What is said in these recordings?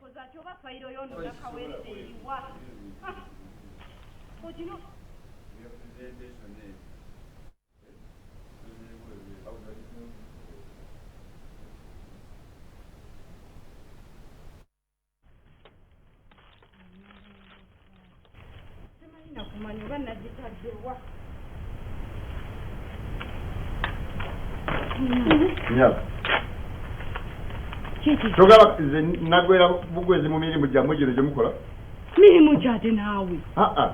Kakoze atya oba fayiro yono nakaweesa eriwa? Ogino simanyi nakumanya oba nagitaddewa. Nyabo. Kiki? Togaba nze nagwera bugwezi mu mirimu gyammwe gino gye mukola. Mirimu kyate naawe. Aa.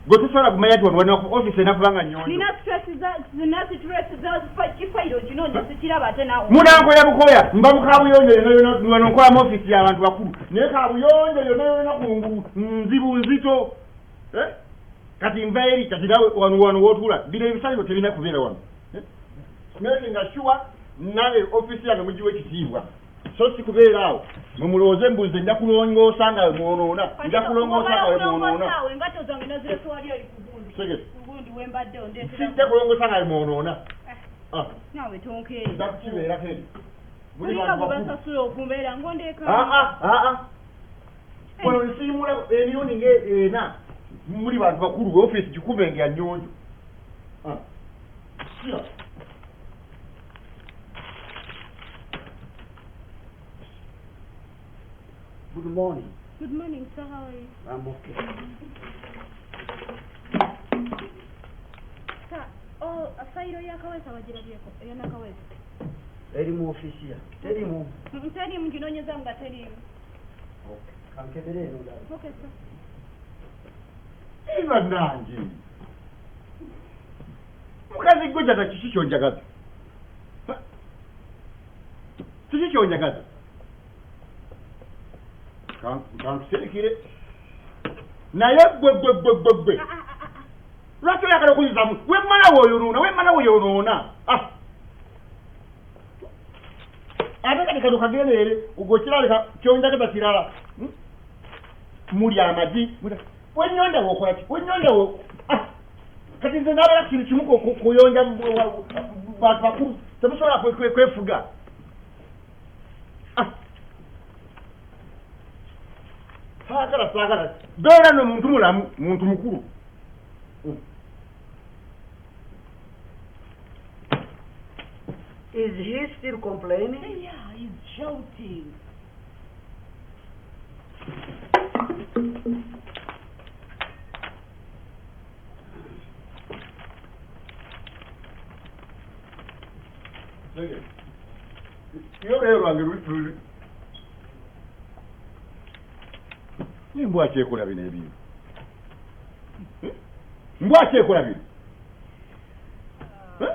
Gwe tosobola kumanya nti wano wano ofiisi erina kuba nga nnyonjo. Nina stress za nina stress za kifayiro kinoonya sikiraba ate naawe. Munankoya bukoya mba mu kaabuyonjo yonna yonna wano nkola mu ofiisi y'abantu bakulu naye kaabuyonjo yonna yonna kungulu nzibu nzito. Eh? Kati nva eri kati nawe wano wano w'otuula bino ebisaliro tebirina kubeera wano. Eh? Making sure nange ofiisi yange mugiwa ekitiibwa so si kubeera awo mwe mulowooze mbu nze nja kulongoosa nga mwonoona nja kulongoosa nga mwonoona. Awo engatto zange nazirese wali eri ku gundi. Segere. Ku gundi we mbadde ondeetera. Sijja kulongoosa nga mwonoona. Ah, Naawe tonkeera. nja kukibeerako eri. Muli Olinga bantu gwe bakulu. basasula okumbeera ng'ondeeka. Ah, ah, ah, ah. Wano nsiimula emirundi ng'ena muli bantu bakulu ofiisi gikube nga nnyonjo. Ah. Sira. Good morning. Good morning, sir. How are you? I'm okay. Sir, oh, fayiro ya Kaweesa wagirabyeko eya Nakaweesa. Eri mu ofiisi yange. Terimu. Teriimu ginoonyeza nga teriimu. Okay. Kankebere eno ndala. Okay, sir. Ii bannange. Mukazi gwe jata kiki ky'onjagaza? Ha? Kiki ky'onjagaza? Kankusirikire. Naye gwe gwe gwe gwe gwe. Ah, ah, ah, ah. Lwaki oyagala okunzizaamu? Wemmala w'oyonoona, wemmala w'oyonoona. Ah. Ate kati kano kagendeere, gwe kiraleka ky'onjagaza kirala. Hmm? Mulya amagi, wennyonda w'okola ki? Wennyonda wo... Ah. Kati nze nabeera ku kintu kimu kuyonja bantu bakulu temusobola kwefuga. Ah. Saagala saagala beera no muntu mulamu muntu mukulu. Is he still complaining? Yeah, he's shouting. Yo leero lwange luli Mbwa kyekola bino ebintu. Mbwa kyekola bino. Eh?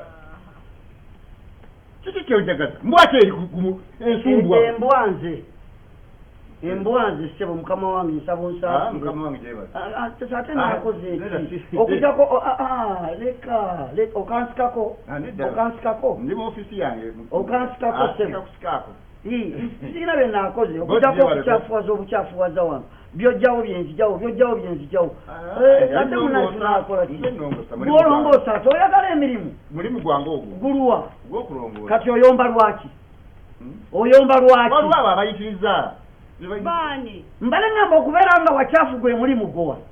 Kiki kyonjagaza? Mbwa kyeri ku ensumbwa. Embwa nze. Embwa nze ssebo mukama wange nsaba Ah, onsaasire. mukama wange gyebale. Ah, ah, ate Ah, naakoze nedda, eki? Okujjako leka leka okansikako. Ah, nedda. Okansikako. Ndi mu ofiisi yange. Okansikako Ah, ssebo. sikakusikako. Ii, sirina bye naakoze Bo okujjako gyebale. okukyafuwaza obukyafuwaza wano byojjawo byenzijjawo byojjawo byenzijjawo. Ah, Eh, ate nnongoosa. munaye tunaakola ki? Nze nnongoosa, mulimu gwange. Gw'olongoosa ate oyagala emirimu Mulimu gwange ogwo. guluwa Ogw'okulongoosa. kati oyomba lwaki? Hmm? Oyomba lwaki? Waliwo abo abayitiriza. Baani? Mbale ngamba okubeera nga wakyafu gwe mulimu gwo wano.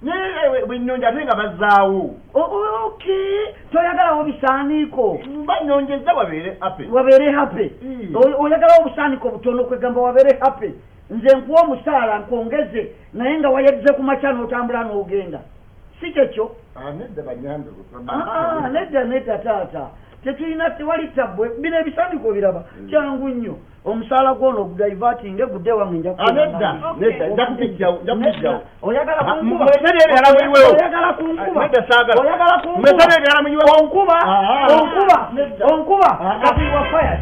Naye bwe nnyonja ate nga bazzaawo. Okay, toyagalawo bisaaniiko. Bannyonjezza wabeere ape. Wabeere happy. Mm. Oyagalawo obusaaniko butono kwegamba wabeere happy. Nze nkuwa omusaala nkwongeze naye nga wayagze ku makya n'otambula n'ogenda. Si kyekyo? Ah, nedda banyambe. Ah, nedda nedda taata. Tetulina tewali tabbwe bino ebisaaniko biraba kyangu nnyo. Omusaala gwono ogudaivatinge gudde wange nja Ah, nedda, Okay. nedda, nja kubijjawo, nja kubijjawo. Oyagala Ah, kunkuba. mulete n'ebirala muyiwewo. Oyagala kunkuba. Ah, nedda saagala. Oyagala kunkuba. Mulete n'ebirala muyiwewo. Onkuba. Ah, Onkuba. nedda. Onkuba. Ah, Kati you are fired.